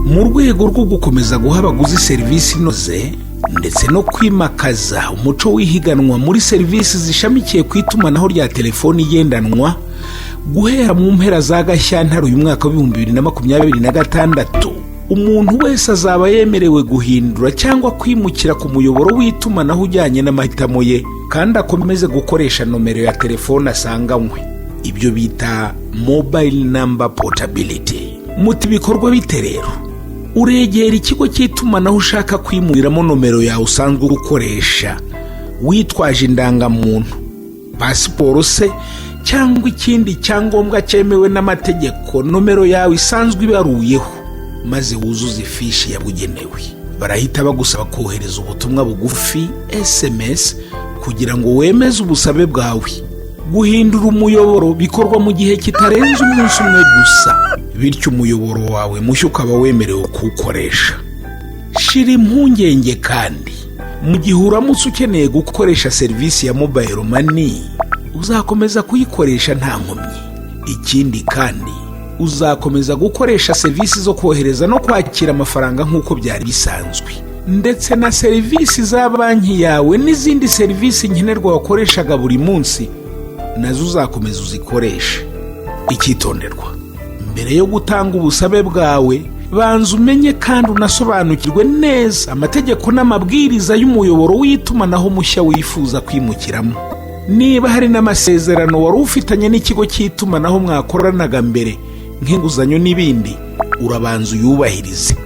Mu rwego rwo gukomeza guha abaguzi serivisi inoze ndetse no kwimakaza umuco w'ihiganwa muri serivisi zishamikiye ku itumanaho rya telefoni igendanwa, guhera mu mpera za Gashyantare uyu mwaka wa 2026, umuntu wese azaba yemerewe guhindura cyangwa kwimukira ku muyoboro w'itumanaho ujyanye n'amahitamo ye, kandi akomeze gukoresha nomero ya telefone asanganywe, ibyo bita mobile number portability. Muti bikorwa bite rero? Uregera ikigo cy'itumanaho ushaka kwimuriramo nomero yawe usanzwe ukoresha, witwaje indangamuntu, pasiporo se cyangwa ikindi cyangombwa cyemewe n'amategeko nomero yawe isanzwe ibaruyeho, maze wuzuze ifishi yabugenewe. Barahita bagusaba kohereza ubutumwa bugufi, SMS, kugira ngo wemeze ubusabe bwawe. Guhindura umuyoboro bikorwa mu gihe kitarenze umunsi umwe gusa, bityo umuyoboro wawe mushya ukaba wemerewe kuwukoresha. Shira impungenge kandi, mu gihe uramutse ukeneye gukoresha serivisi ya mobile money, uzakomeza kuyikoresha nta nkomyi. Ikindi kandi, uzakomeza gukoresha serivisi zo kohereza no kwakira amafaranga nk'uko byari bisanzwe, ndetse na serivisi za banki yawe n'izindi serivisi nkenerwa wakoreshaga buri munsi nazo uzakomeza uzikoreshe. Icyitonderwa: mbere yo gutanga ubusabe bwawe, banza umenye kandi unasobanukirwe neza amategeko n'amabwiriza y'umuyoboro w'itumanaho mushya wifuza kwimukiramo. Niba hari n'amasezerano wari ufitanye n'ikigo cy'itumanaho mwakoranaga mbere, nk'inguzanyo n'ibindi, urabanza uyubahirize.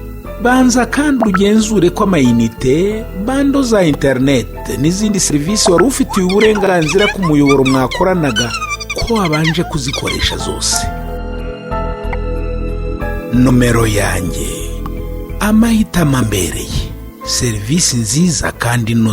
Banza kandi ugenzure ko amayinite, bundle za interineti n'izindi serivisi wari ufitiye uburenganzira ku muyoboro mwakoranaga, ko wabanje kuzikoresha zose. Nomero yanjye, amahitamo ambereye, serivisi nziza kandi inoze.